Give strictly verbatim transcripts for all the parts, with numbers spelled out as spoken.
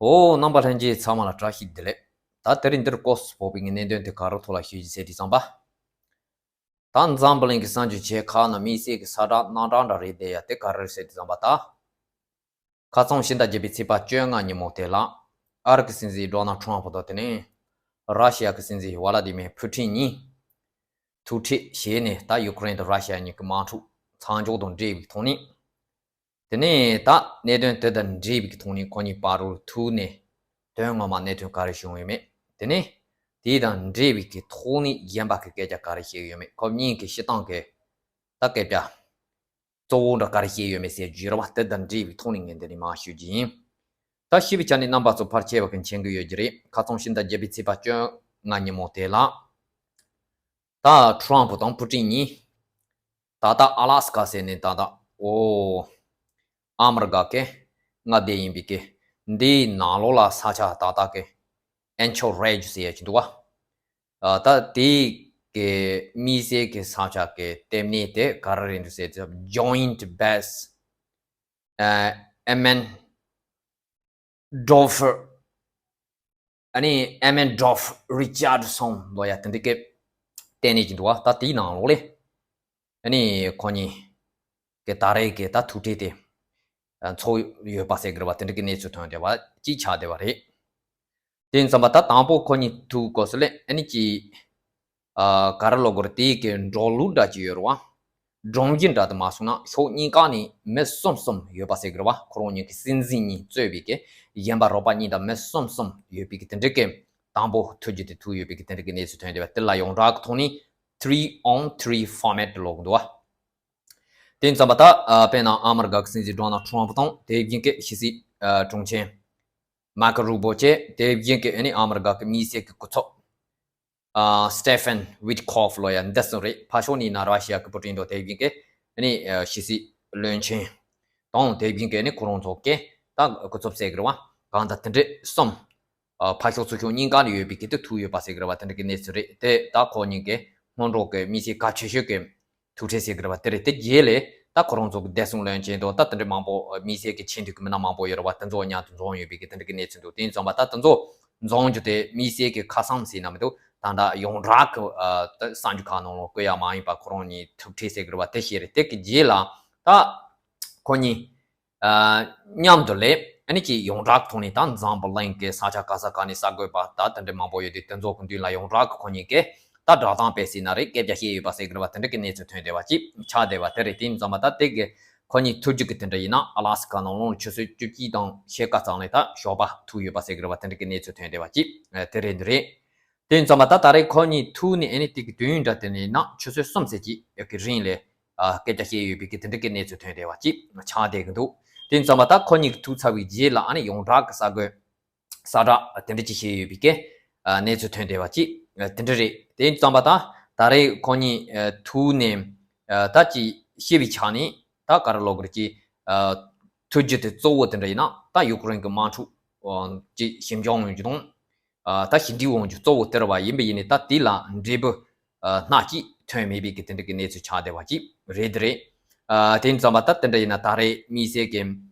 ཨོ། རྣམ་པ་ལྷན་རྒྱས་ཚང་མ་ལ་བཀྲ་ཤིས་བདེ་ལེགས། ད་དེ་རིང་འདིར་སྐོར་སུ་ཕོག་པའི་གནད་དོན་དེ་ག་རེ་ཐོག་ལ་ཞུ་རྒྱུ་ཟེར་དུས་ཙམ་པ། ད་འཛམ་བུ་གླིང་གི་གསར་འགྱུར་ཆེ་ཁག་ནང་དམིགས་བསལ་གྱི་གསལ་བསྒྲགས་རྣམ་གྲངས་འདྲ་རེད་བསྡད་ཡ་དེ་ག་རེ་རེད་ཟེར་དུས་ཙམ་པ། ད་ཁ་སང་ཕྱི་ཟླ་བརྒྱད་པའི་ཚེས་པ་བཅོ་ལྔ་ཉིན་མོ་དེ་ལ། ཨ་རི་གི་སྲིད་འཛིན་ཌོ་ནལ་ཁྲོམ་ཕུ་དང་དེ་ནས་ར་ཤི་ཡ་གི་སྲིད་འཛིན་ཝ་ལ་དི་མེར་ཕུ་ཊིན་གཉིས་ཐུག་འཕྲད་བྱས་ནས། ད་ཡུ་ཀེ་རེན་དང་ར་ཤི་ཡ་གཉིས་ཀྱི་དམག་འཁྲུག་མཚམས་འཇོག་དང་འབྲེལ་བའི་ཐོག་ནས། དེ་ནས་ད་གནད་དོན་དེ་དང་འབྲེལ་བའི་ཐོག་ནས་ཁོ་གཉིས་བར་དུ་ཐུག་ནས་དོན་ངོ་མ་གནད་དོན་ག་རེ་བྱུང་ཡོད་མེད། དེ་ནས་དེ་དང་འབྲེལ་བའི་གི་ཐོག་ནས་གཞན་པ་གི་སྐད་ཆ་ག་རེ་བཤད་ཡོད་མེད། ཁོ་གཉིས་ཀྱི་སྤྱིར་བཏང་གི་ད་སྐད་ཆ་གཙོ་བོ་འདྲ་ག་རེ་བཤད་ཡོད་མེད་ཟེར་རྒྱུ་རེད་བ། དེ་དང་འབྲེལ་བའི་ཐོག་ནས་ངས་འདི་ནས་མར་ཞུ་རྒྱུ་ཡིན། ད་ཞུས་པའི་ཆ་ནས་རྣམ་པ་ཚོ་ཕལ་ཆེ་བ་གིས་མཁྱེན་གྱི་ཡོད་ཀྱི་རེད། ཁ་སང་ཕྱི་ཟླ་བརྒྱད་པའི་ཚེས་པ་བཅོ་ལྔ་ཉིན་མོ་དེ་ལ། ད་ཁྲོམ་ཕུ་དང་ཕུ་ཊིན་གཉིས་ད་ལྟ་ཨ་ལ་སི་ཀ་ཟེར་ནས་ད་ལྟ་ཨོ་ཨ་མི་རི་ཀ་གི་མངའ་སྡེ་ཡིན་པའི་གི་འདིའི་ནང་ལོགས་ལ་ས་ཆ་ད་ལྟ་གི་ཨན་ཆོ་རེཇ་ཟེར་ཡ་ཅིག་འདུག་བ། ཨ། ད་དེའི་གི་དམིགས་བསལ་གྱི་ས་ཆ་གི་ལྟེ་གནས་དེ་ག་རེ་རེད་འདུག་ཟེར་ཙམ། Joint Base ཨ་Emmendorf ཨ་ནི་Emmendorf Richardson ལོ་ཡ་དེ་འདྲ་གི་ལྟེ་གནས་ཀྱི་འདུག་བ། ད་དེའི་ནང་ལོགས་ལས་ཨ་ནི་ཁོ་གཉིས་ཀྱི་ད་རེས་ཀྱི་ད་ཐུག་འཕྲད་དེ་ཚོགས་ཡོད་པ་ཟེར་གི་རེད་བ། དེ་འདྲ་གི་གནས་ཚུལ་ཐོན་བསྡད་པ་ཅིག་ཆགས་བསྡད་པ་རེད། དེ་ཙམ་པ་ད་དང་པོ་ཁོ་གཉིས་ཐུག་སྐབས་སུ་ལས་ཨ་ནི་ཅི། ཨ། ག་རེ་ལབ་དགོས་རེད། དེའི་གི་འགྲོ་ལུགས་འདྲ་ཅིག་ཡོད་རེད་བ། སྒྲོམ་གཞི་འདྲ་དུ་མ་སོང་ན་ཕྱོགས་གཉིས་ཀ་ནས་མི་གསུམ་གསུམ་ཡོད་པ་ཟེར་གི་རེད་བ། ཁོ་རང་གཉིས་ཀྱི་སྲིད་འཛིན་གཉིས་གཙོས་པའི་གི་གཞན་པ་རོགས་པ་གཉིས་དང་མི་གསུམ་གསུམ་ཡོད་པའི་གི་དེ་འདྲ་གི་དང་པོ་ཐུག་རྒྱུ་དེ་ཐུག་ཡོད་པའི་གི་དེ་འདྲ་གི་གནས་ཚུལ་ཐོན་བསྡད་པ། དེ་ལ་ཡོངས་གྲགས་ཀྱི་ཐོག་ནས་three on three format ལབ་གི་འདུག་བ། དེ་ཙམ་པ་ད། ཨ། དཔེར་ན་ཨ་མི་རི་ཀ་གི་སྲིད་འཛིན་ཌོ་ནལ་ཁྲོམ་ཕུ་དང་དེ་བཞིན་གི་ཕྱི་སྲིད་ཨ་དྲུང་ཆེ་མར་ཀོ་རུ་བྷོ་བཅས། དེ་བཞིན་གི་ཨ་ནི་ཨ་མི་རི་ཀ་གི་དམིགས་བསལ་གི་སྐུ་ཚབ་ཨ་Stephen Witkoff ལོ་ཡ་འདི་གསུམ་རེད། ཕར་ཕྱོགས་ནས་ན་ར་ཤི་ཡ་གི་པུ་ཏིན་དང་དེ་བཞིན་གི་ཨ་ནི་ཨ་ཕྱི་སྲིད་བློན་ཆེན་དང་། དེ་བཞིན་གི་ཨ་ནི་ཁོ་རང་ཚོ་གི་ད་སྐུ་ཚབ་ཟེར་གི་རེད་བ། གང་ལྟར་དེ་འདྲ་གསུམ། ཨ། ཕར་ཕྱོགས་ཚུར་ཕྱོགས་གཉིས་ཀ་ནས་ཡོད་པའི་གི་དེ་ཐུག་ཡོད་པ་ཟེར་གི་རེད་བ། དེ་འདྲ་གི་གནས་ཚུལ་རེད། དེ་ད་ཁོ་གཉིས་ཀྱི་སྔོན་འགྲོ་གི་དམིགས་བསལ་གལ་ཆེ་ཤོས་ཀྱི་ཐུག་འཕྲད་ཟེར་གི་རེད་བ། དེ་རེད། དེ་རྗེས་ལས་ད་ཁོ་རང་ཚོ་གི་བདེ་སྲུང་བློན་ཆེན་དང་ད་དེ་འདྲ་མང་པོ་དམིགས་བསལ་གྱི་ཆེས་མཐོའི་གི་མི་སྣ་མང་པོ་ཡོད་རེད་བ། དེ་ཚོ་མཉམ་དུ་འཛོམས་ཡོད་པའི་གི་དེ་འདྲ་གི་གནས་ཚུལ་འདུག་དེ་ཙམ་པ་ད་དེ་ཚོ་འཛོམས་རྒྱུ་དེ་དམིགས་བསལ་གྱི་ཁ་སང་ཟེར་ན་མི་འདུག་ད་ལྟ་ཡོངས་གྲགས་གི་ཨ་ད་གསར་འགྱུར་ཁག་ནང་ལ་བཀོད་ཡ་མ་ཡིན་པ། ཁོ་རང་གཉིས་ཐུག་འཕྲད་ཟེར་གི་རེད་བ། དེ་བཤད་རེད། དེ་གི་རྗེས་ལ་ད་ཁོ་གཉིས། ཨ། མཉམ་དུ་ལས་ཨ་ནི་ཅིག་ཡོངས་གྲགས་ཐོག་ནས་ད་འཛམ་བུ་གླིང་གི་ས་ཆ་ག་ས་ག་ནས་གསར་འགོད་པ་ད་དེ་འདྲ་མང་པོ་ཡོད་དུས། དེ་ཚོ་གི་མདུན་ལ་ཡོངས་གྲགས་ཀྱི་ཁོ་གཉིས་ཀས་ད་བསྒྲགས་གཏམ་སྤེལ་ཟེར་ན་རེད། སྐད་ཆ་བཤད་ཡོད་པ་ཟེར་གི་རེད་བ། དེ་འདྲ་གི་གནས་ཚུལ་ཐོན་བསྡད་པ་ཅིག་ཆགས་བསྡད་པ་དེ་རེད། དེ་ཡིན་ཙང་མ་ད་དེ་གི་ཁོ་གཉིས་ཐུག་རྒྱུ་གི་དེ་འདྲ་ཡིན་ན། ཨ་ལ་སི་ཀ་ནང་ལོགས་ཆུ་ཚོད་བཅུ་གཅིག་དང་ཕྱེད་ཀ་ཙམ་ལ་ད་ཞོགས་པ་ཐུག་ཡོད་པ་ཟེར་གི་རེད་བ། དེ་འདྲ་གི་གནས་ཚུལ་ཐོན་བསྡད་པ་ཅིག་དེ་རེད། འདི་རེད། དེ་ཡིན་ཙང་མ་ད་ད་རེས་ཁོ་གཉིས་ཐུག་ནས་ཨ་ནི་དེ་གི་དུས་ཡུན་འདྲ་དེ་ནས་ན་ཆུ་ཚོད་གསུམ་ཙམ་ཅིག་གི་རིང་ལ་ཨ་སྐད་ཆ་བཤད་ཡོད་པའི་གི་དེ་འདྲ་གི་གནས་ཚུལ་ཐོན་བསྡད་པ་ཅིག་ཆགས་བསྡད་གི་འདུག་དེ་ཡིན་ཙང་མ་ད་ཁོ་གཉིས་ཀྱི་ཐུག་ཚར་བའི་རྗེས་ལ་ཨ་ནི་ཡོངས་གྲགས་ཀྱི་གསར་འགོད་གསལ་བསྒྲགས་དེ་འདྲ་ཅིག་བྱས་ཡོད་པའི་གི་ཨ་གནས་ཚུལ་ཐོན་བསྡད་པ་ཅིག་ཨ་དེ་འདྲ་རེད། དེ་ཡིན་ཙང་མ་ད་ད་རེས་ཁོ་གཉིས་ཨ་ཐུག་ནས་ཨ་ད་ཅིག་བཤད་པའི་ཆ་ནས་ད་ག་རེ་ལབ་དགོས་རེད། ཅིག་ཨ་ཐུག་རྒྱུ་དེ་གཙོ་བོ་དེ་འདྲ་ཡིན་ན་ད་ཡུ་ཀེ་རེན་གྱི་དམག་འཁྲུག་ཨ་ཅིག་ཞི་འཇགས་ཡོང་རྒྱུ་དང་། ཨ་ད་ཞི་འགྲིག་ཡོང་རྒྱུ་གཙོ་བོ་དེ་རེད་བ། ཡིན་པ་ཡིན་ནའི་ད་དེ་ལ་འབྲས་བུ་ཨ་སྣ་གཅིག་ཐོན་མེད་པའི་གི་དེ་འདྲ་གི་གནས་ཚུལ་ཆགས་བསྡད་པ་ཅིག་རེད། དེ་རེད། ཨ་དེ་ཡིན་ཙང་མ་ད་དེ་འདྲ་ཡིན་ན་ད་རེས་དམིགས་བསལ་གྱི་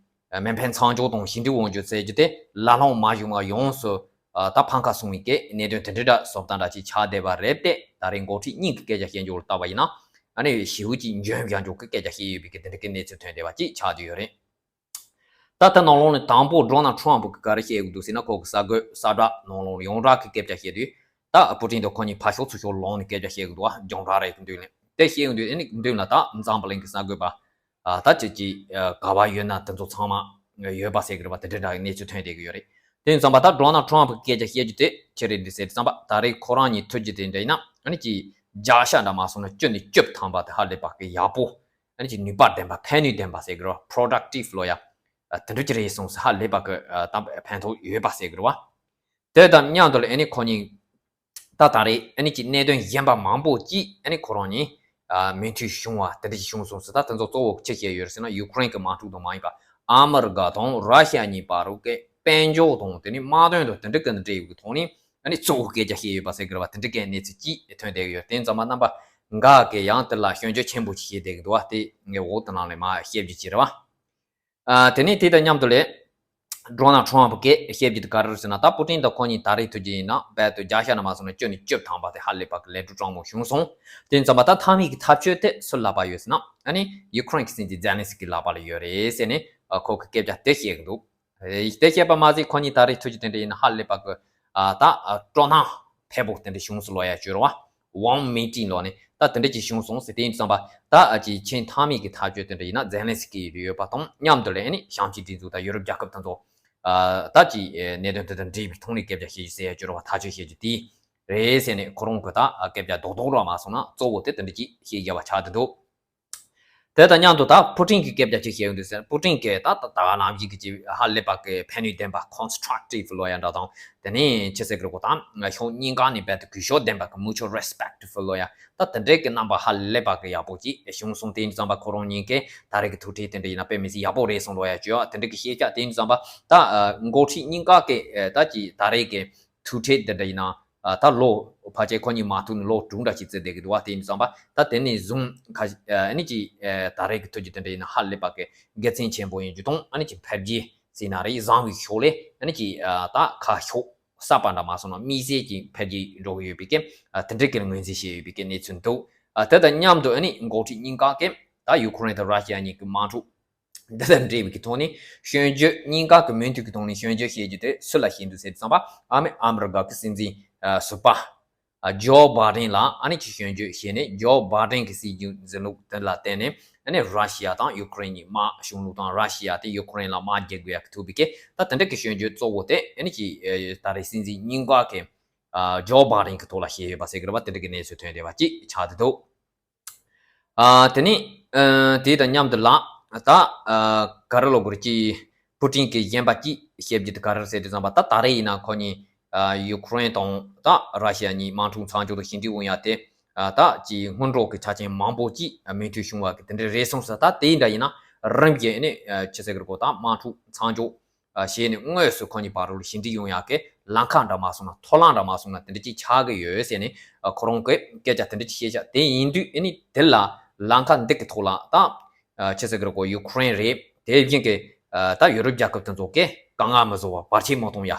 ཨ་མེ་འཕེན་མཚམས་འཇོག་དང་ཞི་འགྲིག་ཡོང་རྒྱུ་ཟེར་རྒྱུ་དེ་ལ་ལྷོང་མ་བྱུང་བ་ཡོངས་སུ་ཨ་ད་ཕམ་ཁ་སོང་བའི་གི་གནད་དོན་དེ་འདྲ་འདྲ་བཟོ་སྟངས་འདྲ་ཅིག་ཆགས་བསྡད་པ་རེད། དེ་ད་རེས་འགོ་ཁྲིད་གཉིས་ཀྱི་སྐད་ཆ་བཤད་རྒྱུ་ལ་བལྟས་པ་ཡིན་ན་ཨ་ནི་ཞེ་པོ་ཅིག་འཇོན་བཞག་འཇོག་གི་སྐད་ཆ་བཤད་ཡོད་པའི་གི་དེ་འདྲ་གི་གནས་ཚུལ་ཐོན་བསྡད་པ་ཅིག་ཆགས་བསྡད་ཡོད་རེད། ད་ལྟ་ནང་ལོགས་ནས་དང་པོ་ཌོ་ནལ་ཁྲོམ་ཕུ་གིས་ག་རེ་བཤད་ཀྱི་འདུག་ཟེར་ན། ཁོ་གི་གསར་འགོད་གསལ་བསྒྲགས་ནང་ལོགས་ཡོངས་གྲགས་ཀྱི་སྐད་ཆ་བཤད་དུས་ད་པུ་ཏིན་དང་ཁོ་གཉིས་ཕར་ཕྱོགས་ཚུར་ཕྱོགས་ལངས་ནས་སྐད་ཆ་བཤད་ཀྱི་འདུག་བ། རྒྱང་བསྒྲགས་རེད། མདུན་ལ་དེ་བཤད་ཀྱི་འདུག་ཨ་ནི་མདུན་ལ་ད་འཛམ་བུ་གླིང་གི་གསར་འགོད་པ་ཨ་ད་ཅིག་ཅིག་ག་བ་ཡོད་ན་དེ་ཚོ་ཚང་མ་ཡོད་པ་ཟེར་གྱི་རེད་བ། དེ་འདྲ་འདྲ་གི་གནས་ཚུལ་ཐོན་བསྡད་ཀྱི་ཡོད་རེད། དེ་ཡིན་ཙང་མ་ད་ཌོ་ནལ་ཁྲོམ་ཕུ་གི་སྐད་ཆ་བཤད་རྒྱུ་དེ་ཅི་རེད་འདུག་ཟེར་དུས་ཙམ་པ། ད་རེས་ཁོ་རང་གཉིས་ཐུག་རྒྱུ་དེ་འདྲ་ཡིན་ན་ཨ་ནི་ཅིག་བརྒྱ་ཆ་འདྲ་མ་སོང་ན་བཅུ་ནས་བཅུ་ཐམ་པ་དེ་ཧ་ལས་པ་གི་ཡག་པོ། ཨ་ནི་ཅིག་ནུས་པ་ལྡན་པ་ཕན་ནུས་ལྡན་པ་ཟེར་གི་རོ། པྲོ་ཌག་ཊིབ་ལོ་ཡ། ཨ་དེ་འདྲ་ཅིག་རེད་སོང་ཟེར། ཧ་ལས་པ་གི་ཨ་ད་ཕན་ཐོགས་ཡོད་པ་ཟེར་གི་རོ་བ། དེ་དང་མཉམ་དུ་ལ་ཨ་ནི་ཁོ་གཉིས་ད་ད་རེས་ཨ་ནི་ཅིག་གནད་དོན་གཞན་པ་མང་པོ་ཅིག་ཨ་ནི་ཁོ་རང་གཉིས་ཨ་མོས་མཐུན་བྱུང་བ་དེ་འདྲ་ཅིག་བྱུང་སོང་ཟེར། ད་དེ་ཚོ་གཙོ་བོ་ཅི་བཤད་ཡོད་ཟེར་ན། ཡུ་ཀེ་རེན་གི་དམག་འཁྲུག་དང་མ་ཡིན་པ་ཨ་མི་རི་ཀ་དང་ར་ཤི་ཡ་གཉིས་བར་གི་དཔལ་འབྱོར་དང་དེ་ནི་དམག་དོན་དང་དེ་འདྲ་གི་འབྲེལ་ཡོད་ཀྱི་ཐོག་ནས་ཨ་ནི་གཙོ་བོ་སྐད་ཆ་བཤད་ཡོད་པ་ཟེར་གི་རེད་བ། དེ་འདྲ་གི་གནས་ཚུལ་ཅིག་ཐོན་བསྡད་ཀྱི་ཡོད། དེ་ཙམ་མ་རྣམ་པ་འགའ་གིས་ཡང་དེ་ལ་སྐྱོན་བརྗོད་ཆེན་པོ་ཅིག་བྱས་བསྡད་ཀྱི་འདུག་བ། དེ་ངས་འོག་དེ་ནང་ལ་མར་བཤད་རྒྱུ་ཅིག་རེད་བ། ཨ་དེ་ནས་དེ་དང་མཉམ་དུ་ལས་ ཌོ་ནལ་ཊམ་གིས་བཤད་རྒྱུ་དེ་ག་རེ་རེད་ཟེར་ན། ད་པུ་ཏིན་དང་ཁོ་གཉིས་ད་རེས་ཐུག་རྒྱུ་ཡིན་ན་རྦད་དེ་བརྒྱ་ཆ་ནས་མ་སོང་ན་བཅུ་ནས་བཅུ་ཐམ་པ་དེ་ཧ་ལས་པ་གི་ལས་འགུལ་སྤྲང་མོ་བྱུང་སོང་། དེ་ཡིན་ཙང་པ་ད་མཐའ་མའི་གི་ཐག་གཅོད་དེ་སུ་ལ་བབས་ཡོད་ཟེར་ན། ཨ་ནི་ཡུ་ཀེ་རེན་གི་སྲིད་འཛིན་ཛེ་ལན་སི་ཀི་ལག་པ་ལ་ཡོད་རེད་ཟེར་ནས་ཁོ་གི་སྐད་ཆ་དེ་བཤད་གི་འདུག། དེ་བཤད་པ་མ་ཟད་ཁོ་གཉིས་ད་རེས་ཐུག་རྒྱུ་དེ་འདྲ་ཡིན་ན་ཧ་ལས་པ་གི་ད་སྤྲོ་སྣང་འཕེལ་པོ་དེ་འདྲ་བྱུང་སོང་ལབ་ཡ་ཅིག་ཡོད་རེད་བ། ཝང་མི་ཊིང་ལབ་ནས་ད་དེ་འདྲ་ཅིག་བྱུང་སོང་ཟེར། དེ་ཡིན་ཙང་པ་ད་ཅིག་ཆེས་མཐའ་མའི་གི་ཐག་གཅོད་དེ་འདྲ་ཡིན་ན་ཛེ་ལན་སི་ཀི་ཡོད་པ་དང་མཉམ་དུ་ལ་ཨ་ནི་བྱང་ཕྱོགས་སྒྲིག་འཛུགས་དང་ཡུ་རོབ་རྒྱལ་ཁབ་དེ་ཚོ་ད་ཅིག་གནད་དོན་དེ་དང་འབྲེལ་བའི་ཐོག་ནས་སྐད་ཆ་བཤད་རྒྱུ་ཟེར་ཡ་ཅིག་ཡོད་རེད་བ། ཐག་གཅོད་བཤད་རྒྱུ་དེ་རེད་ཟེར་ནས་ཁོ་རང་གི་ད་སྐད་ཆ་རྡོག་རྡོག་ར་མ་སོང་ན་གཙོ་བོ་དེ་དེ་འདྲ་ཅིག་བཤད་རྒྱུ་བ་ཆགས་བསྡད་འདུག། དེ་དང་མཉམ་དུ་ད་པུ་ཏིན་གྱི་སྐད་ཆ་ཅིག་བཤད་ཡོང་དུས་ཟེར། པུ་ཏིན་གྱིས་ད་ད་ད་ག་ནང་བཞིན་གྱི་ཅིག་ཧ་ལས་པ་གི་ཕན་ནུས་ལྡན་པ་ཀོན་སི་ཊྲག་ཊིབ་ལབ་ཡ་འདྲ་དང་། དེ་ནས་ཅི་ཟེར་གི་རེད་གོ། ད་ཕྱོགས་གཉིས་ཀ་ནས་རྦད་དེ་གུས་ཞབས་ལྡན་པ་གི་མུ་ཅུ་ལ་རེ་སི་པེག་ཊི་ལབ་ཡ། ད་དེ་འདྲའི་གི་རྣམ་པ་ཧ་ལས་པ་གི་ཡག་པོ་ཅིག་བྱུང་སོང་། དེ་ཡིན་ཙང་པ་ཁོ་རང་གཉིས་ཀས་ད་རེས་ཀྱི་ཐུག་འཕྲད་དེ་འདྲ་ཡིན་ན་དཔེ་མི་སྲིད་ཡག་པོ་རེད་སོང་ལབ་ཡ་ཅིག་ཡོད། དེ་འདྲ་གི་སྐད་ཆ། དེ་ཡིན་ཙང་པ་ད་འགོ་ཁྲིད་གཉིས་ཀ་གི་ད་ཅིག་ད་རེས་ཀྱི་ཐུག་འཕྲད་དེ་འདྲ་ཡིན་ན། ད་ལོ་ཕལ་ཆེར་ཁོ་གཉིས་མ་ཐུག་ནས་ལོ་དྲུག་འདྲ་ཞིག་བརྩི་བསྡད་ཀྱི་འདུག་བ། དེ་ཡིན་ཙང་པ་ད་དེ་ནས་བཟུང་ཁ་ཨ་ནི་ཅིག་ད་རེས་ཀྱི་ཐུག་རྒྱུ་དེ་འདྲ་ཡིན་ན་ཧ་ལས་པ་གི་དགེ་མཚན་ཆེན་པོ་ཡིན་རྒྱུ་དང་། ཨ་ནི་ཅིག་འཕེལ་རྒྱས་ཟེར་ན་རེད། བཟང་བའི་ཕྱོགས་ལས་ཨ་ནི་ཅིག་ད་ཁ་ཕྱོགས་གསར་པ་འདྲ་མ་སོང་ན་དམིགས་བསལ་གྱི་འཕེལ་རྒྱས་འགྲོ་གི་ཡོད་པའི་གི་དེ་འདྲའི་གི་ངོས་འཛིན་བྱས་ཡོད་པའི་གི་གནས་ཚུལ་འདུག། དེ་དང་མཉམ་དུ་ཨ་ནི་འགོ་ཁྲིད་གཉིས་ཀ་གི་ད་ཡུ་ཀེ་རེན་དང་ར་ཤི་ཡ་གཉིས་ཀྱི་དམག་འཁྲུག་འདི་དང་འབྲེལ་བའི་གི་ཐོག་ནས་སྐྱོན་བརྗོད། གཉིས་ཀ་གི་མུ་མཐུད་ཀྱི་ཐོག་ནས་སྐྱོན་བརྗོད་བྱེད་རྒྱུ་དེ་སུ་ལ་བྱེད་འདུག་ཟེར་དུས་ཙམ་པ། ཨ་མི་ཨ་མི་རི་ཀ་གི་སྲིད་འཛིན་ཟུར་པ་ཇོ་བྷའི་ཌེན་ལ་ཨ་ནི་ཅིག་སྐྱོན་བརྗོད་བྱས་ནས། ཇོ་བྷའི་ཌེན་གྱི་སྲིད་ཇུས་འཛིན་ལུགས་དེ་ལ་བརྟེན་ནས་ཨ་ནི་ར་ཤི་ཡ་དང་ཡུ་ཀེ་རེན་གཉིས་དམག་བྱུང་ལུགས་དང་། ར་ཤི་ཡ་དེ་ཡུ་ཀེ་རེན་ལ་དམག་རྒྱག་དགོས་ཡ་གི་ཐུག་པའི་གི་ད་དེ་འདྲ་གི་སྐྱོན་བརྗོད་གཙོ་བོ་དེ་ཨ་ནི་ཅིག་ད་རེས་སྲིད་འཛིན་གཉིས་ཀ་གི་ཇོ་བྷའི་ཌེན་གྱི་ཐོག་ལ་བྱས་ཡོད་པ་ཟེར་གི་རེད་པ། དེ་འདྲ་གི་གནས་ཚུལ་ཐོན་བསྡད་པ་ཅིག་ཆགས་བསྡད་འདུག། ཨ། དེ་ནས་ཨ། དེ་དང་མཉམ་དུ་ལ་ད་ཨ། ག་རེ་ལབ་དགོས་རེད། ཅིག་པུ་ཏིན་གྱིས་གཞན་པ་ཅིག་བཤད་རྒྱུ་དེ་ག་རེ་རེད་ཟེར་དུས་ཙམ་པ། ད་ད་རེས་ཡིན་ན་ཁོ་གཉིས་ཨ། ཡུ་ཀེ་རེན་དང་ད་ར་ཤི་ཡ་གཉིས་དམག་འཁྲུག་མཚམས་འཇོག་དང་ཞི་འགྲིག་ཡོང་ཡ་དེ། ཨ། ད་ཅིག་སྔོན་འགྲོ་གི་ཆ་རྐྱེན་མང་པོ་ཅིག་མུ་མཐུད་བྱུང་བ་གི་དེ་འདྲ་རེད་སོང་ཟེར། ད་དེ་འདྲ་ཡིན་ན་རིམ་གྱིས་ནི་ཨ། ཅི་ཟེར་གི་རེད་གོ། ད་དམག་འཁྲུག་མཚམས་འཇོག་ཨ། བྱས་ནས་དངོས་སུ་ཁོ་གཉིས་བར་དུ་ཞི་འགྲིག་ཡོང་ཡག་གི་ལམ་ཁ་འདྲ་མ་སོང་ན། ཐོག་ལམ་འདྲ་མ་སོང་ན་དེ་འདྲ་ཅིག་ཆགས་ཀྱི་ཡོད་ཟེར་ནས་ཨ། ཁོ་རང་གིས་སྐད་ཆ་དེ་འདྲ་ཅིག་བཤད་ཤག། དེ་ཡིན་དུས་ཨ་ནི་དེ་ལ་ལམ་ཁ་འདི་གི་ཐོག་ལ་ད་ཨ། ཅི་ཟེར་གི་རེད་གོ། ཡུ་ཀེ་རེན་རེད། དེ་བཞིན་གྱི་ཨ། ད་ཡུ་རོབ་རྒྱལ་ཁབ་དེ་ཚོ་གིས་དཀའ་ངལ་མི་བཟོ་བ། བར་ཆད་མི་གཏོང་ཡ།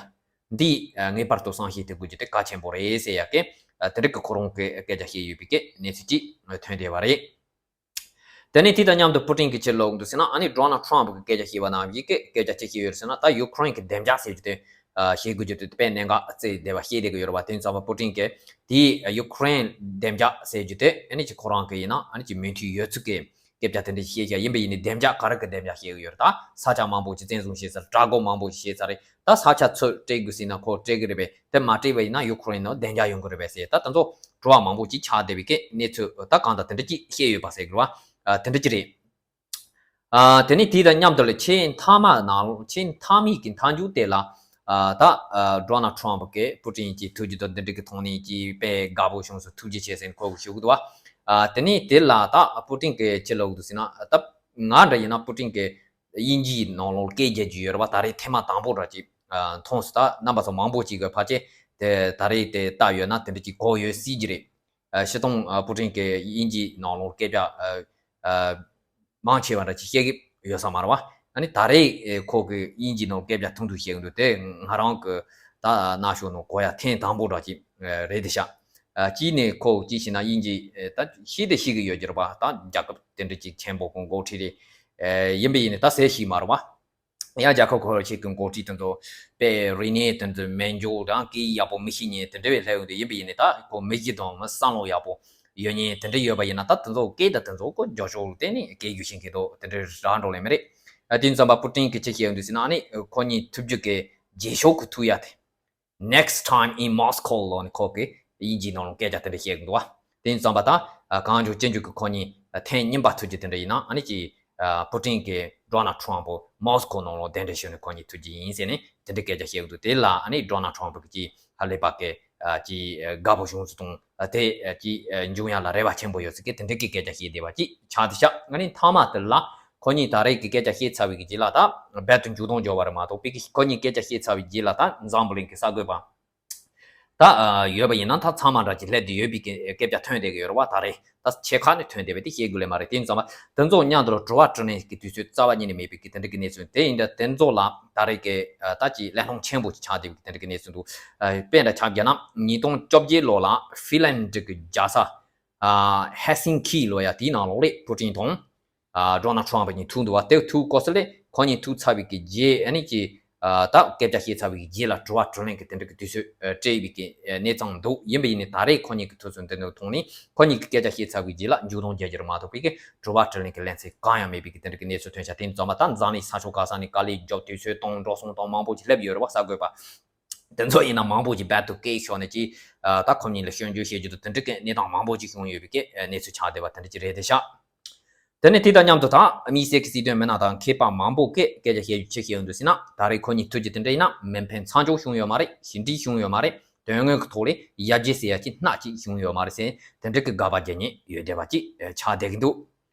འདི་ཨ། ངེས་པར་དུ་བསམ་ཤེས་ཐེབས་དགོས་རྒྱུ་དེ་གལ་ཆེན་པོ་རེད་ཟེར་ཡ་གི་ཨ། དེ་འདྲ་གི་ཁོ་རང་གིས་སྐད་ཆ་བཤད་ཡོད་པའི་གི་གནས་ཚུལ་ཅིག་ཐོན་བསྡད་པ་རེད། དེ་ནས་དེ་དང་མཉམ་དུ་པུ་ཏིན་གྱིས་ཅི་ལབ་འདུག་ཟེར་ན། ཨ་ནི་ཌོ་ནལ་ཊམ་གྱིས་སྐད་ཆ་བཤད་པ་ནང་བཞིན་གྱི་སྐད་ཆ་ཅིག་བཤད་ཡོད་ཟེར་ན། ད་ཡུ་ཀེ་རེན་གྱི་བདེ་འཇགས་ཟེར་རྒྱུ་དེ་ཨ། བཤད་དགོས་རྒྱུ་དེ་དཔེ་གནད་འགག་བརྩིས་བསྡད་པ་བཤད་བསྡད་ཀྱི་ཡོད་རེད་པ། དེ་ཡིན་ཙང་པ་པུ་ཏིན་གྱིས་དེ་ཡུ་ཀེ་རེན་བདེ་འཇགས་ཟེར་རྒྱུ་དེ་ཨ་ནི་ཅིག་ཁོ་རང་གི་ཡིན་ན་ཨ་ནི་ཅིག་མོས་མཐུན་ཡོད་ཚུལ་གྱི་སྐད་ཆ་དེ་འདྲ་བཤད་བཞག། ཡིན་པ་ཡིན་ནའི་བདེ་འཇགས་ག་རེ་གི་བདེ་འཇགས་བཤད་ཀྱི་ཡོད་རེད། ད་ས་ཆ་མང་པོ་ཞིག་བཙན་བཟུང་བྱས་ཚར། དྲག་རྒོལ་མང་པོ་ཞིག་བྱས་ཚར་རེད། ད་ས་ཆ་ཚུར་སྤྲད་དགོས་ཟེར་ན་ཁོ་སྤྲད་ཀྱི་རེད་པས། དེ་མ་སྤྲད་པ་ཡིན་ན་ཡུ་ཀེ་རེན་ནང་བདེ་འཇགས་ཡོང་གི་རེད་པས་ཟེར། ད་དེ་ཚོ་དྲི་བ་མང་པོ་ཅིག་ཆགས་བསྡད་པའི་གི་གནས་ཚུལ་ད་གང་ལྟར་དེ་འདྲ་ཅིག་བཤད་ཡོད་པ་ཟེར་གི་རེད་པ། དེ་འདྲ་ཅིག་རེད། ཨ། དེ་ནས་དེ་དང་མཉམ་དུ་ལ་ཆེས་མཐའ་མ་ནང་ལོགས། ཆེས་མཐའ་མའི་གི་མཐའ་མཇུག་དེ་ལ་ཨ། ད་ཨ། ཌོ་ནལ་ཊམ་གྱིས་པུ་ཏིན་གྱི་ཐུག་རྒྱུ་དང་འདི་འདྲ་གི་ཐོག་ནས་ཀྱི་དཔེ་དགའ་པོ་བྱུང་སོང་། ཐུགས་རྗེ་ཆེ་ཟེར་ནས་ཁོ་གིས་ཞུ་གི་འདུག་པ། ཨ། དེ་ནས་དེ་ལ་ད་པུ་ཏིན་གྱིས་ཅི་ལབ་འདུག་ཟེར་ན། ད་ང་འདྲ་ཡིན་ན་པུ་ཏིན་གྱིས་དབྱིན་ཇིའི་ནང་ལོགས་སྐད་རྒྱག་རྒྱུ་ཡོད་རེད་པ། ད་རེས་ཐེངས་མ་དང་པོ་འདྲ་ཅིག་ཨ། མཐོང་སོང་། ད་རྣམ་པ་ཚོ་མང་པོ་ཅིག་གིས་ཕལ་ཆེར་དེ་ད་རེས་དེ་ལྟ་ཡོད་ན་དེ་འདྲ་ཅིག་གོ་ཡོད་སྲིད་ཀྱི་རེད། ཨ། སྤྱིར་བཏང་ཨ། པུ་ཏིན་གྱིས་དབྱིན་ཇིའི་ནང་ལོགས་སྐད་རྒྱག་ཨ། ཨ། མང་ཆེ་བ་འདྲ་ཅིག་བཤད་ཀྱི་ཡོད་ས་མ་རེད་པ། ཨ་ནི་ད་རེས་ཨེ། ཁོ་གིས་དབྱིན་ཇིའི་ནང་སྐད་རྒྱག་ཐུང་ཐུང་བཤད་ཀྱི་འདུག། དེ་ང་རང་གི་ད་ན་གཞོན་ནང་གོ་ཡ་ཐེངས་དང་པོ་འདྲ་ཅིག་ཨེ། རེད་དེ་ཤག། ཨ། གཅིག་ནས་ཁོ་གཅིག་བྱས་ན་དབྱིན་ཇི་ཨེ། ད་ཤེས་དེ་ཤེས་ཀྱི་ཡོད་ཀྱི་རེད་པ། ད་རྒྱལ་ཁབ་དེ་འདྲ་ཅིག་ཆེན་པོ་གི་འགོ་ཁྲིད་རེད། ཨེ། ཡིན་པ་ཡིན་ནའི་ད་ཟེར་ཤེས་མ་རེད་པ། ཡང་རྒྱལ་ཁབ་ཁོ་རང་ཞིག་གི་འགོ་ཁྲིད་དེ་ཚོ་དཔེ་རིག་གནས་དེ་ཚོ་མེད་འཇོག་དང་སྐད་ཡིག་ཡག་པོ་མི་ཤེས་མཁན་དེ་འདྲ་བའི་སླེབས་ཡོང་དུས། ཡིན་པ་ཡིན་ནའི་ད་ཁོ་མི་གཞི་དང་མི་བསམ་བློ་ཡག་པོ་ཡོད་མཁན་དེ་འདྲ་ཡོད་པ་ཡིན་ན། ད་དེ་ཚོ་སྐད་ད་དེ་ཚོ་ཁོ་མགྱོགས་མགྱོགས་བལྟས་ནས་སྐད་རྒྱུགས་ཤེས་མཁན་དེ་འདྲ་རག་འགྲོ་ལེ་མི་རེད། ཨ། དེ་ཡིན་ཙང་པ་པུ་ཏིན་གྱིས་ཅི་བཤད་ཡོང་དུས་ཟེར་ན། ཨ་ནི་ཁོ་གཉིས་ཐུག་རྒྱུ་གི་རྗེས་ཕྱོགས་ཀྱི་ཐུག་ཡ་དེ། Next time in Moscow ལབ་ནས་ཁོ་གིས་དབྱིན་ཇིའི་ནང་ལ་སྐད་ཆ་དེ་འདྲ་བཤད་གི་འདུག་པ། དེ་ཡིན་ཙང་པ་ད་ཨ། གང་བྱུང་ཅི་བྱུང་གི་ཁོ་གཉིས་ཨ། ཐེངས་གཉིས་པ་ཐུག་རྒྱུ་དེ་འདྲ་ཡིན་ན། ཨ་ནི་ཅིག་ཨ། པུ་ཏིན་གྱིས་ཌོ་ནལ་ཊམ་པོ་མོ་སི་ཀོ་ནང་ལ་གདན་འདྲེན་ཞུས་ནས་ཁོ་གཉིས་ཐུག་རྒྱུ་ཡིན་ཟེར་ནས་དེ་འདྲའི་སྐད་ཆ་བཤད་གི་འདུག། དེ་ལ་ཨ་ནི་ཌོ་ནལ་ཊམ་པོ་གིས་ཅིག་ཧ་ལས་པ་གི་ཨ། ཅིག་ཨ། དགའ་པོ་བྱུང་སོང་དང་། ཨ། དེ་ཨ། ཅིག་ཨ། འབྱུང་ཡ་ལ་རེ་བ་ཆེན་པོ་ཡོད་ཟེར་གི་དེ་འདྲའི་གི་སྐད་ཆ་བཤད་བསྡད་པ་ཅིག་ཆགས་བསྡད་ཤག། ཨ་ནི་མཐའ་མ་དེ་ལ་ཁོ་གཉིས་ད་རེས་ཀྱི་སྐད་ཆ་བཤད་ཚར་བའི་གི་རྗེས་ལ། ད་རྦད་དེ་མཇུག་སྡོམ་འབྱོར་བ་རེད་མ་གཏོགས། དཔེ་གི་ཁོ་གཉིས་སྐད་ཆ་བཤད་ཚར་བའི་རྗེས་ལ་ད་འཛམ་བུ་གླིང་གི་གསར་འགོད་པ། ད་ཡོད་པ་ཡིན་ན་ད་ཚང་མ་འདྲ་ཅིག་སླེབས་བསྡད་ཡོད་པའི་སྐད་ཆ་ཐོན་བསྡད་ཀྱི་ཡོད་རེད་བ། ད་རེས་ད་ཆེ་ཁག་ནས་ཐོན་བསྡད་པ་དེ་བཤད་དགོས་ལེ་མ་རེད། དེ་ཡིན་ཙང་མ་དེ་ཚོ་མཉམ་དུ་དྲི་བ་དྲིས་ལན་གྱི་དུས་ཚོད་རྩ་བ་ཉིད་ནས་མེད་པའི་དེ་འདྲ་གི་གནས་ཚུལ་དེ་ཡིན་ད། དེ་ཚོ་ལ་ད་རེས་ཀྱི་ད་ཅིག་གླེང་སློང་ཆེན་པོ་ཅིག་ཆགས་བསྡད་པའི་དེ་འདྲ་གི་གནས་ཚུལ་འདུག་དཔེ་འདྲ་ཆ་བཞག་ན་ཉིས་སྟོང་བཅོ་བརྒྱད་ལོ་ལ་ཧྥི་ལན་ཌི་གི་རྒྱལ་ས་ཧེལ་སིན་ཁི་ལོ་ཡ་དེའི་ནང་ལོགས་ལས་པུ་ཏིན་དང་ཌོ་ནལ་ཊམ་ཕ་གཉིས་ཐུག་འདུག་བ། དེ་ཐུག་གོ་ས་ལས་ཁོ་གཉིས་ཐུག་ཚར་བའི་གི་རྗེས་ཨ་ནི་ཅི་ད་སྐད་ཆ་བཤད་ཚར་བའི་གི་རྗེས་ལ་དྲི་བ་དྲིས་ལན་གྱི་དེ་འདྲ་གི་དུས་ཚོད་སྤྲད་པའི་གི་གནས་སྟངས་འདུག་ཡིན་པ་ཡིན་ནའི་ད་རེས་ཁོ་གཉིས་ཀྱི་ཐུག་ཚུལ་འདི་འདྲ་མཐོང་ནས་ཁོ་གཉིས་ཀྱི་སྐད་ཆ་བཤད་ཚར་བའི་རྗེས་ལ་མཇུག་སྡོམ་རྒྱག་རྒྱུ་རེད་མ་གཏོགས་པའི་གི་དྲི་བ་དྲིས་ལན་གྱི་ལན་ཚིག་གང་ཡང་མེད་པའི་གི་དེ་འདྲ་གི་གནས་ཚུལ་ཐོན་ཤག་དེ་ཡིན་ཙང་མ་ད་འཛམ་གླིང་ས་ཕྱོགས་ག་ས་ནས་དཀའ་ལས་རྒྱབ་དུས་ཚོད་གཏོང་འགྲོ་སོང་གཏོང་མང་པོ་ཅིག་སླེབས་ཡོད་རེད་བ། གསར་འགོད་པ་དེ་ཚོ་ཡིན་ན་མང་པོ་ཅིག་རྦད་དེ་སྐད་ཤོར་ནས་ཅིག་ད་ཁོ་གཉིས་ལ་སྐྱོན་བརྗོད་བྱེད་རྒྱུ་དང་དེ་འདྲ་གི་གནས་སྟངས་མང་པོ་ཅིག་བྱུང་ཡོད་པའི་གི་གནས་ཚུལ་ཆགས་བསྡད་པ་དེ་འདྲ་ཅིག་རེད་དེ་ཤག་དེ་ནས་དེ་དང་མཉམ་དུ་ད་དམིགས་བསལ་གྱི་སྲིད་དོན་མི་སྣ་དང་མཁས་པ་མང་པོ་གིས་སྐད་ཆ་བཤད་རྒྱུ་ཅི་བཤད་ཡོང་འདུག་ཟེར་ན། ད་རེས་ཁོ་གཉིས་ཐུག་རྒྱུ་དེ་འདྲ་ཡིན་ན་མི་ཕན་ཚ་འཇོག་བྱུང་ཡོད་མ་རེད། ཞི་འགྲིག་བྱུང་ཡོད་མ་རེད། དོན་དངོས་ཀྱི་ཐོག་ལས་ཡར་རྒྱས་ཟེར་ཡ་ཅིག་སྣ་གཅིག་བྱུང་ཡོད་མ་རེད་ཟེར་དེ་འདྲ་གི་དགག་པ་རྒྱག་མཁན་ཡོད་བསྡད་པ་ཅིག་ཆགས་བསྡད་ཀྱི་འདུག་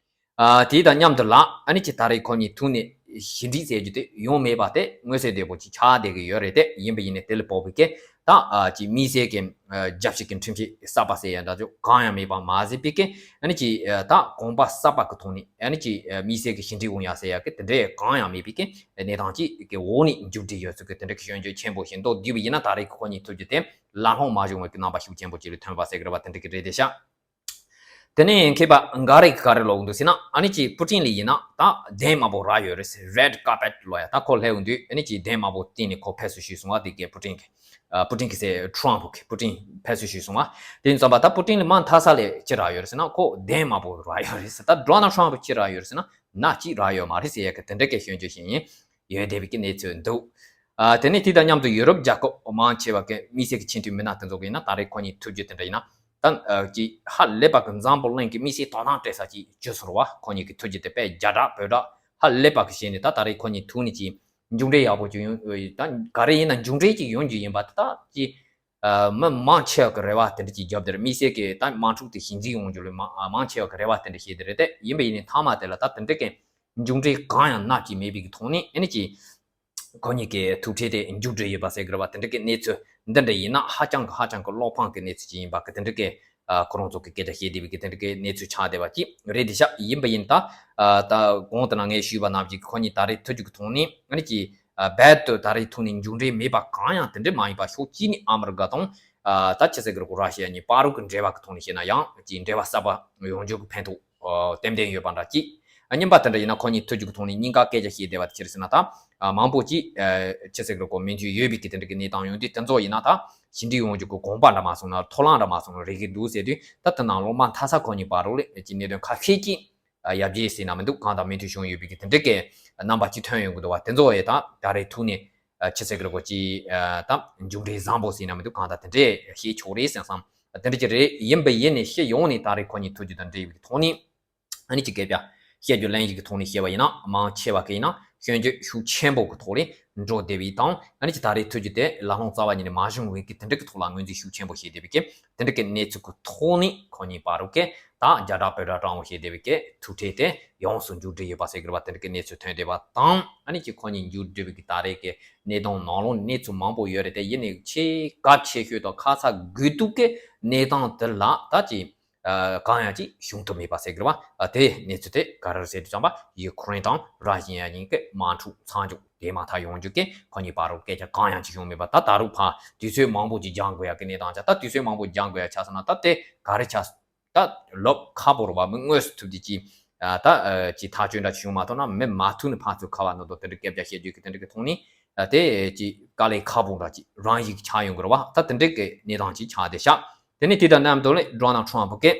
ཨ་དེ་དང་མཉམ་དུ་ལ་ཨ་ནི་ཅིག་ད་རེས་ཁོ་གཉིས་ཐུག་ནས་ཞི་འགྲིག་ཟེར་རྒྱུ་དེ་ཡོང་མེད་པ་དེ་མངོན་གསལ་དོད་པོ་ཅིག་ཆགས་བསྡད་ཀྱི་ཡོད་རེད་དེ། ཡིན་པ་ཡིན་ནའི་དེ་ལ་དཔག་པའི་གི་ད་ཨ་ཅིག་དམིགས་བསལ་གྱི་ཨ་རྒྱབ་བཤིག་གི་ཁྲིམས་ཆད་གསར་པ་ཟེར་ཡ་འདྲ་ཅིག་གང་ཡང་མེད་པ་མ་ཟད་པའི་གི་ཨ་ནི་ཅིག་ཨ་ད་གོམ་པ་གསར་པ་གི་ཐོག་ནས་ཨ་ནི་ཅིག་ཨ་དམིགས་བསལ་གྱི་ཞི་འགྲིག་འོང་ཡ་ཟེར་ཡ་གི་དེ་འདྲའི་གང་ཡང་མེད་པའི་གི་གནས་སྟངས་ཅིག་གི་འོག་ནས་མཇུག་སྒྲིལ་ཡོད་ཚུལ་གྱི་དེ་འདྲ་གི་སྐྱོན་བརྗོད་ཆེན་པོ་ཞིག་འདུག་བསྡུས་པ་ཡིན་ན་ད་རེས་ཁོ་གཉིས་ཐུག་རྒྱུ་དེ་ལ་ལྷོང་མ་བྱུང་བའི་གི་རྣམ་པ་ཤུགས་ཆེན་པོ་ཅིག་ལ་ཐོན་པ་ཟེར་གི་རེད་བ། དེ་འདྲ་གི་རེད་དེ་ཤག་དེ་ནས་མཁས་པ་འགའ་རེས་ག་རེ་ལབ་འདུག་ཟེར་ན། ཨ་ནི་ཅིག་པུ་ཏིན་ལ་ཡིན་ན་ད་གདན་དམར་པོ་རག་ཡོད་རེད། རེཌ་ཀར་པེཊ་ལབ་ཡ་ད་ཁོ་སླེབས་ཡོང་དུས་ཨ་ནི་ཅིག་གདན་དམར་པོ་བཏིང་ནས་ཁོ་ཕེབས་བསུ་ཞུས་སོང་བ། དེ་གས་པུ་ཏིན་གྱིས་ཨ་པུ་ཏིན་གྱིས་ཟེར་ཊམ་ཕ་གིས་པུ་ཏིན་ཕེབས་བསུ་ཞུས་སོང་བ། དེ་ཡིན་ཙང་པ་ད་པུ་ཏིན་ལ་མ་མཐའ་ས་ལས་ཅི་རག་ཡོད་རེད་ཟེར་ན་ཁོ་གདན་དམར་པོ་རག་ཡོད་རེད་ཟེར། ད་ཌོ་ནལ་ཊམ་ཕ་ཅི་རག་ཡོད་རེད་ཟེར་ན་སྣ་གཅིག་རག་ཡོད་མ་རེད་ཟེར་ཡ་གི་དེ་འདྲ་གས་སྐྱོན་བརྗོད་བྱེད་མཁན་ཡོད་བསྡད་པའི་གི་གནས་ཚུལ་འདུག་ཨ་དེ་ནས་དེ་དང་མཉམ་དུ་ཡུ་རོབ་རྒྱལ་ཁབ་མང་ཆེ་བ་གི་དམིགས་བསལ་གྱི་ཆེས་མཐོའི་མི་སྣ་དེ་ཚོ་གི་ཡིན་ན་ད་རེས་ཁོ་གཉིས་ཐུག་རྒྱུ་དེ་འདྲ་ཡིན་ན་ད་ཨ་ཅིག་ཧ་ལས་པ་གི་འཛམ་བུ་གླིང་གི་དམིགས་བསལ་དོ་སྣང་སྤྲད་ས་ཅིག་བྱུང་སོང་བ། ཁོ་གཉིས་ཀྱི་ཐུག་རྒྱུ་དེ་དཔེ་རྒྱ་གྲགས་བོད་གྲགས་ཧ་ལས་པ་གི་བྱས་ནས་ད་ད་རེས་ཁོ་གཉིས་ཐུག་ནས་ཅིག་མཇུག་འབྲས་ཡག་པོ་ཅིག་ཡོང་ད་ག་རེ་ཡིན་ན་མཇུག་འབྲས་ཅིག་ཡོང་རྒྱུ་ཡིན་པ་དེ་ད་ཅིག་ཨ་མི་མང་ཆེ་བ་གི་རེ་བ་དེ་འདྲ་ཅིག་བརྒྱབ་དེར་དམིགས་བསལ་གྱི་ད་དམག་འཁྲུག་དེ་ཞི་འཇགས་ཡོང་རྒྱུ་ལ་མ་མང་ཆེ་བ་གི་རེ་བ་དེ་འདྲ་བྱས་དེ་རེད་དེ། ཡིན་པ་ཡིན་ནའི་མཐའ་མ་དེ་ལ་ད་དེ་འདྲ་གི་མཇུག་འབྲས་གང་ཡང་སྣ་གཅིག་མེད་པའི་གི་ཐོག་ནས་ཨ་ནི་ཅིག་ཁོ་གཉིས་ཀྱི་ཐུག་འཕྲད་དེ་མཇུག་སྒྲིལ་ཡོད་པ་ཟེར་གི་རེད་བ། དེ་འདྲ་གི་གནས་ཚུལ་འདི་འདྲ་ཡིན་ན་ཧ་ཅང་གི་ཧ་ཅང་གི་བློ་ཕམ་གི་གནས་ཚུལ་ཅིག་ཡིན་པ་གི་དེ་འདྲ་གི་ཨ་ཁོ་རང་ཚོ་གི་སྐད་ཆ་བཤད་བསྡད་པའི་གི་དེ་འདྲ་གི་གནས་ཚུལ་ཆགས་བསྡད་པ་ཅིག་རེད་དེ་ཤག་ཡིན་པ་ཡིན་ད་ཨ་ད་གོང་དུ་ན་ངས་ཞུས་པ་ནང་བཞིན་ཁོ་གཉིས་ད་རེས་ཐུག་རྒྱུ་གི་ཐོག་ནས་ཨ་ནི་ཅིག་ཨ་རྦད་དེ་ད་རེས་ཐུག་ནས་མཇུག་འབྲས་མེད་པ་གང་ཡང་དེ་འདྲ་མ་ཡིན་པ་ཕྱོགས་གཅིག་ནས་ཨ་མི་རི་ཀ་དང་ཨ་ད་ཅི་ཟེར་གི་རེད་གོ་ར་ཤི་ཡ་གཉིས་བར་དུ་གི་འབྲེལ་བ་གི་ཐོག་ནས་བཤད་ན་ཡང་ཅིག་འབྲེལ་བ་གསར་པ་ཡོང་རྒྱུ་གི་ཕན་ཐོགས་ཨ་ཏན་ཏན་ཡོད་པ་འདྲ་གཅིག་ཨ་གཉིས་པ་དེ་འདྲ་ཡིན་ན་ཁོ་གཉིས་ཐུག་རྒྱུ་གི་ཐོག་ནས་གཉིས་ཀ་སྐད་ཆ་བཤད་བསྡད་པ་དེ་ཅི་རེད་ཟེར་ན་ད་ཨ་མང་པོ་ཅིག་ཨ་ཅི་ཟེར་གི་རེད་གོ་མོས་མཐུན་ཡོད་པའི་གི་དེ་འདྲ་གི་གནས་སྟངས་ཡོང་དུས་དེ་ཚོ་ཡིན་ན་ད་ཞི་འགྲིག་ཡོང་རྒྱུ་གི་གོམ་པ་འདྲ་མ་སོང་ན་ཐོ་རངས་འདྲ་མ་སོང་ན་རེད་གི་འདུག་ཟེར་དུས་ད་དེ་ནང་ལོགས་མ་མཐའ་ས་ཁོ་གཉིས་བར་རོགས་ལས་ཀྱི་གནད་དོན་ཁ་ཤས་ཀྱིས་ཡར་རྒྱས་ཟེར་ན་མི་འདུག་གང་དང་མོས་མཐུན་བྱུང་ཡོད་པའི་གི་དེ་འདྲ་གི་རྣམ་པ་ཅིག་ཐོན་ཡོང་གི་འདུག་བ། དེ་ཚོ་ཡི་ད་ད་རེས་ཐུག་ནས་ཅི་ཟེར་གི་རེད་གོ་ཅི་ད་མཇུག་འབྲས་བཟང་པོ་ཟེར་ན་མི་འདུག་གང་དང་དེ་འདྲས་བཤད་ཆོག་རེད་བསམ་བསམ་དེ་འདྲ་ཅིག་རེད། ཡིན་པ་ཡིན་ནས་ཤི་ཡོང་ནས་ད་རེས་ཁོ་གཉིས་ཐུག་རྒྱུ་དང་འབྲེལ་བའི་གི་ཐོག་ནས། ཨ་ནི་ཅིག་སྐད་ཆ་བཤད་རྒྱུ་ལན་ཞིག་གི་ཐོག་ནས་བཤད་པ་ཡིན་ན་མང་ཆེ་བ་གི་ཡིན་ན་སྐྱོན་བརྗོད་ཤུགས་ཆེན་པོ་གི་ཐོག་ལས་འགྲོ་བསྡད་པའི་དང་ཨ་ནི་ཅིག་ད་རེས་ཐུག་རྒྱུ་དེ་ལ་ལྷོང་རྩ་བ་ཉིད་ནས་མ་བྱུང་བའི་གི་དེ་འདྲ་གི་ཐོག་ལ་ངོས་འཛིན་ཤུགས་ཆེན་པོ་བྱས་བསྡད་པའི་གི་དེ་འདྲ་གི་གནས་ཚུལ་གི་ཐོག་ནས་ཁོ་གཉིས་བར་རུ་གི་ད་རྒྱ་གྲགས་བོད་གྲགས་སྤྲང་བོ་བྱས་བསྡད་པའི་གི་ཐུག་འཕྲད་དེ་ཡོངས་སུ་མཇུག་སྒྲིལ་ཡོད་པ་ཟེར་གི་རེད་བ། དེ་འདྲ་གི་གནས་ཚུལ་ཐོན་བསྡད་པ་དང་ཨ་ནི་ཅིག་ཁོ་གཉིས་མཇུག་སྒྲིལ་བའི་གི་ད་རེས་གི་གནས་སྟངས་ནང་ལོགས་གནས་ཚུལ་མང་པོ་ཡོད་རེད་དེ། ཡིན་ནའི་ཆེས་གལ་ཆེ་ཤོས་དང་ཁ་ཚ་དགོས་གཏུགས་གི་གནས་སྟངས་དེ་ལ་ད་ཅིག་ཨ་གང་ཡང་ཅིག་བྱུང་ཐུབ་མེད་པ་ཟེར་གི་རེད་བ། ཨ་དེ་གནས་ཚུལ་དེ་ག་རེ་རེད་ཟེར་དུས་ཙམ་པ་ཡུ་ཁུ་རེན་དང་ར་ཤི་ཡ་གཉིས་ཀྱི་དམག་འཁྲུག་མཚམས་འཇོག་དེ་མ་ཐག་ཡོང་རྒྱུ་གི་ཁོ་གཉིས་བར་རུ་སྐད་ཆ་གང་ཡང་ཅིག་བྱུང་མེད་པ། ད་ད་རུང་ཕར་དུས་ཚོད་མང་པོ་ཅིག་འགྱངས་དགོས་ཡ་གི་གནས་སྟངས་ཆགས། ད་དུས་ཚོད་མང་པོ་འགྱངས་དགོས་ཡ་ཆགས་སོང་ན་ད་དེ་ག་རེ་ཆགས། ད་ལོབ་ཁག་པོ་རེད་བ། མི་དངོས་སུ་ཐུག་དུས་ཅིག་ཨ་ད་ཨ་ཅིག་ཐག་གཅོད་འདྲ་ཅིག་བྱུང་མ་ཐུབ་ན་མི་མ་ཐུག་ནས་ཕར་ཚུར་ཁ་བ་ནང་དུ་དེ་འདྲ་སྐད་ཆ་བཤད་རྒྱུ་གི་དེ་འདྲ་གི་ཐོག་ནས་ཨ་དེ་ཅིག་དཀའ་ལས་ཁག་པོ་འདྲ་ཅིག་རང་ཡིག་ཆགས་ཡོང་གི་རེད་བ། ད་དེ་འདྲ་གི་གནས་སྟངས་ཅིག་ཆགས་བསྡད་ཤག་དེ་ནས་དེ་དང་མཉམ་དུ་ལས་ཌོ་ནལ་ཊམ་ཕ་གིས་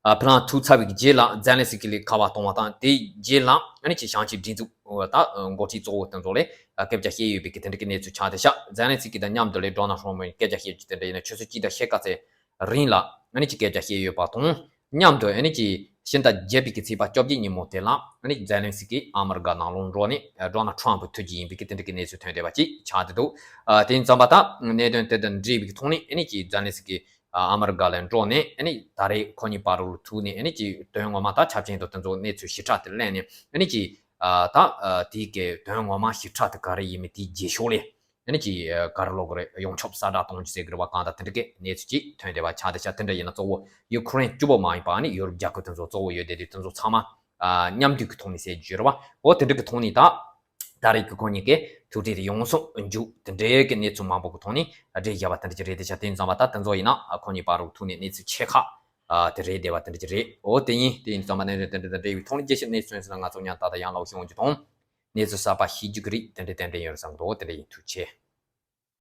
ཨ་ཕི་ལན་ཐུག་ཚར་བའི་རྗེས་ལ་ཛེ་ལན་སི་ཀི་ལ་ཁ་བ་གཏོང་བ་དང་དེའི་རྗེས་ལ་ཨ་ནི་ཅིག་བྱང་ཕྱོགས་སྒྲིག་འཛུགས་ད་འགོ་ཁྲིད་གཙོ་བོ་དེ་ཚོ་ལས་སྐད་ཆ་བཤད་ཡོད་པའི་གི་དེ་འདྲ་གི་གནས་ཚུལ་ཆགས་བསྡད་ཤག་ཛེ་ལན་སི་ཀི་དང་མཉམ་དུ་ལས་ཌོ་ནལ་ཊམ་ཕ་སྐད་ཆ་བཤད་རྒྱུ་དེ་འདྲ་ཡིན་ན་ཆུ་ཚོད་གཅིག་དང་ཕྱེད་ཀ་ཙམ་རིང་ལ་ཨ་ནི་ཅིག་སྐད་ཆ་བཤད་ཡོད་པ་དང་མཉམ་དུ་ཨ་ནི་ཅིག་ཕྱི་ཟླ་བརྒྱད་པའི་གི་ཚེས་པ་བཅོ་བརྒྱད་ཉིན་མོ་དེ་ལ་ཨ་ནི་ཛེ་ལན་སི་ཀི་ཨ་མི་རི་ཀ་ནང་ལོགས་འགྲོ་ནས་ཌོ་ནལ་ཊམ་ཕ་ཐུག་རྒྱུ་ཡིན་པའི་གི་དེ་འདྲ་གི་གནས་ཚུལ་ཐོན་བསྡད་པ་ཅིག་ཆགས་བསྡད་འདུག་ཨ་དེ་ཡིན་ཙམ་པ་ད་གནད་དོན་དེ་དང་འབྲེལ་བའི་གི་ཐོག་ནས་ཨ་ནི་ཅིག་ཛེ་ལན་སི་ཀི་ཨ་མི་རི་ཀ་ལ་འགྲོ་ནས་ཨ་ནི་ད་རེས་ཁོ་གཉིས་བར་རུ་ཐུག་ནས་ཨ་ནི་ཅིག་དོན་ངོ་མ་ད་ཆབ་ཆེན་དང་དེ་ཚོ་གནས་ཚུལ་ཞིབ་ཕྲ་དེ་གླེང་ནས་ཨ་ནི་ཅིག་ཨ་ད་ཨ་དེའི་གི་དོན་ངོ་མ་ཞིབ་ཕྲ་དེ་ག་རེ་ཡིན་མིན་དེའི་རྗེས་ཕྱོགས་ལས་ དེ་ནས་ཀྱི་ག་རེ་ལབ་དགོས་རེད། ཡོངས་ཁྱབ་གསལ་བསྒྲགས་གཏོང་རྒྱུ་ཟེར་གི་རེད་བ། གང་ལྟར་དེ་འདྲ་གི་གནས་ཚུལ་ཅིག་ཐོན་བསྡད་པ་ཆགས་བསྡད་ཤག་དེ་འདྲ་ཡིན་ན་གཙོ་བོ་ཡུ་ཁུ་རེན་གཅིག་པོ་མ་ཡིན་པ་ནི་ཡོ་རོབ་རྒྱལ་ཁབ་དེ་ཚོ་གཙོ་བོ་ཡོད་བསྡད་དུས་དེ་ཚོ་ཚང་མ་མཉམ་འདུས་ཀྱི་ཐོག་ནས་ཟེར་རྒྱུ་རེད་བ། འོ་དེ་འདྲ་གི་ཐོག་ནས་ད། ད་རེས་ཀྱི་ཁོང་གཉིས་ཀས་ཐུག་འཕྲད་དེ་ཡོངས་སུ་མཇུག་དེ་འདྲའི་གི་གནས་ཚུལ་མང་པོ་གི་ཐོག་ནས་སྒྲིག་བཞག་པ་དེ་འདྲ་ཅིག་རེད་དེ་ཤག་དེ་ཡིན་ཙང་བ་ད་དེ་ཚོ་ཡིན་ན་ཁོང་གཉིས་བར་རུ་ཐུག་ནས་གནས་ཚུལ་ཆེ་ཁག་དེ་རེད་བསྡད་པ་དེ་འདྲ་ཅིག་རེད། འོ་དེ་ཡིན། དེ་ཡིན་ཙང་བ་ནས་དེ་འདྲ་དེ་འདྲ་ཡོད་ཐོག་ནས་རྒྱས་བཤད་གནས་ཚུལ་ཡིན་ན་ང་ཚོ་མཉམ་ད་ད་ཡང་ལོག་ཤོང་རྒྱུ་དང་། གནས་ཚུལ་གསར་པ་ཤེས་རྒྱུ་གི་རིགས་དེ་འདྲ་ཏན་ཏན་ཡོད་རེད་བསམ་འདུག་དེ་འདྲ་ཡིན། ཐུགས་རྗེ་ཆེ།